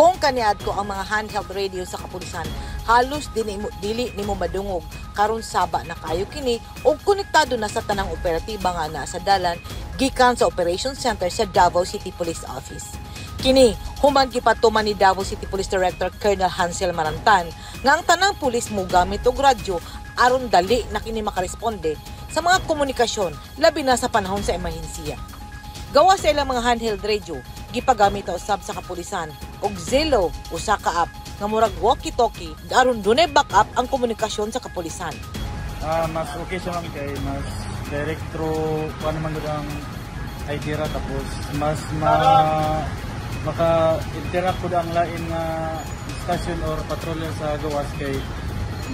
Kung kaniadto ang mga handheld radio sa kapulisan, halos dili mo, dili nimo madungog. Karon saba na kayo kini og konektado na sa tanang operatiba nga naa sa dalan gikan sa Operation Center sa Davao City Police Office. Kini human gipatuman ni Davao City Police Director Colonel Hansel Marantan nga ang tanang pulis mo gamit og radyo aron dali na kini makaresponde sa mga komunikasyon, labi na sa panahon sa emerhensiya. Gawa sa ilang mga handheld radio, gipagamit na usab sa kapulisan og Zello, usa ka app nga murag walkie-talkie aron dunay backup ang komunikasyon sa kapulisan. Mas okay siya, ma'am, kay mas direct through kuan naman gud ang idea, tapos mas maka-interact gud ang lain nga station or patroller sa gawas kay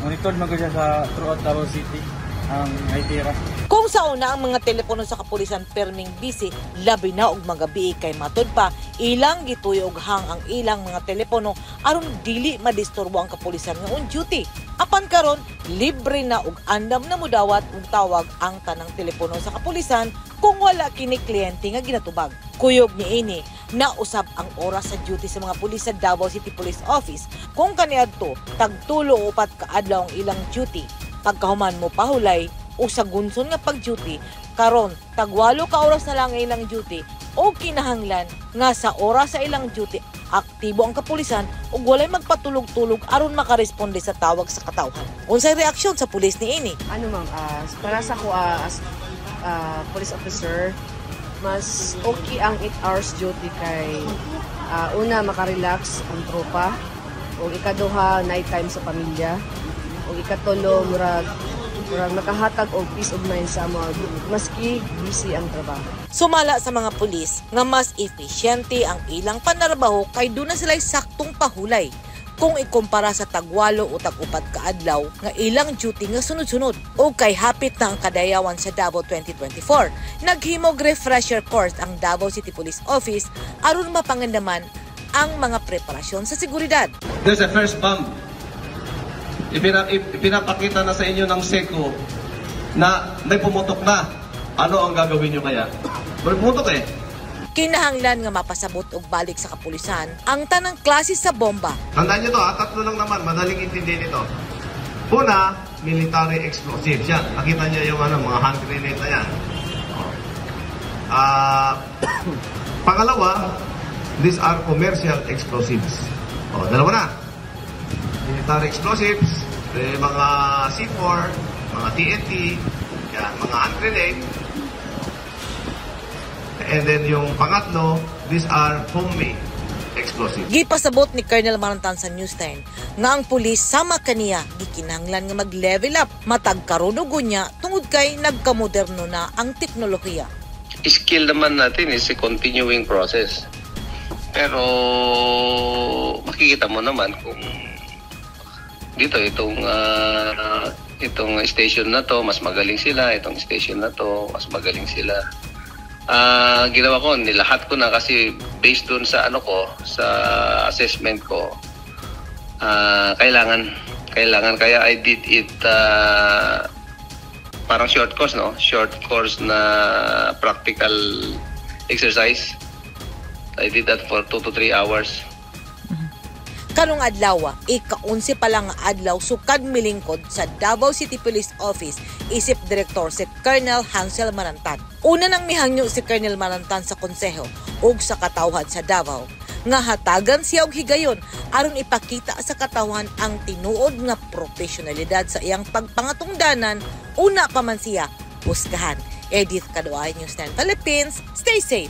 monitored man gud siya sa throughout Davao City ang Hytera. Kung sa una ang mga telepono sa kapulisan perming busy, labi na og magabi kay matud pa ilang gituyo og hang ang ilang mga telepono aron dili madisturbo ang kapulisan nga on duty. Apan karon libre na og andam na mudawat og tawag ang tanang telepono sa kapulisan kung wala kini kliyente nga ginatubag. Kuyog niini, nausab ang oras sa duty sa mga pulis sa Davao City Police Office. Kung kaniadto, tag 3 o 4 ka adlaw ang ilang duty. Pagkahuman mo pahulay o sa gunson nga pag-duty, karon tag 8 ka oras na lang ang ilang duty o kinahanglan nga sa oras sa ilang duty aktibo ang kapulisan ug walay magpatulog-tulog aron makaresponde sa tawag sa katawhan. Unsay reaksyon sa pulis niini? Ano, ma'am, para sa ako as police officer, mas okay ang 8 hours duty kay una, makarelax ang tropa, o ikaduha, night time sa pamilya, o ikatulo, murag makahatag og peace of mind sa mga maski busy ang trabaho. Sumala sa mga pulis nga mas efisyente ang ilang panarbaho kay duna sila'y saktong pahulay kung ikumpara sa tag 8 o tag 4 ka adlaw nga ilang duty nga sunod-sunod. O kay hapit na ang Kadayawan sa Davao 2024, naghimog refresher course ang Davao City Police Office aron mapangandaman ang mga preparasyon sa seguridad. There's a first bomb. Ipinapakita na sa inyo ng SECO na may pumutok na. Ano ang gagawin nyo kaya? May pumutok eh. Kinahanglan nga mapasabot og balik sa kapulisan ang tanang klase sa bomba. Tandaan nyo to ha, tatlo lang naman, madaling intindihin ito. Una, military explosives. Yan, nakita nyo yung ano, mga hand grenade na yan. Oh. Pangalawa, these are commercial explosives. Oh, dalawa na. Military explosives, eh, mga C4, mga TNT, yan, mga hand grenade. And then yung pangatlo, these are homemade explosives. Gipasabot ni Colonel Marantan sa News 10 nga ang pulis sama kaniya gikinahanglan nga mag-level up matag karon ug unya tungod kay nagkamoderno na ang teknolohiya. Skill naman natin is a continuing process. Pero makikita mo naman kung dito itong station na to mas magaling sila, itong station na to mas magaling sila. Ginawa ko, nilahat ko na kasi based dun sa ano ko, sa assessment ko, kailangan kaya I did it parang short course, no? Short course na practical exercise. I did that for 2 to 3 hours. Karong adlaw, ika-11 pa lang nga adlaw sukad milingkod sa Davao City Police Office isip direktor si Colonel Hansel Marantan. Una nang mihangyo si Colonel Marantan sa konseho ug sa katawhan sa Davao nga hatagan siya og higayon aron ipakita sa katawhan ang tinuod nga profesionalidad sa iyang pagpangatungdanan una pa man siya husgahan. Edith Kaduay, News 10 Philippines. Stay safe.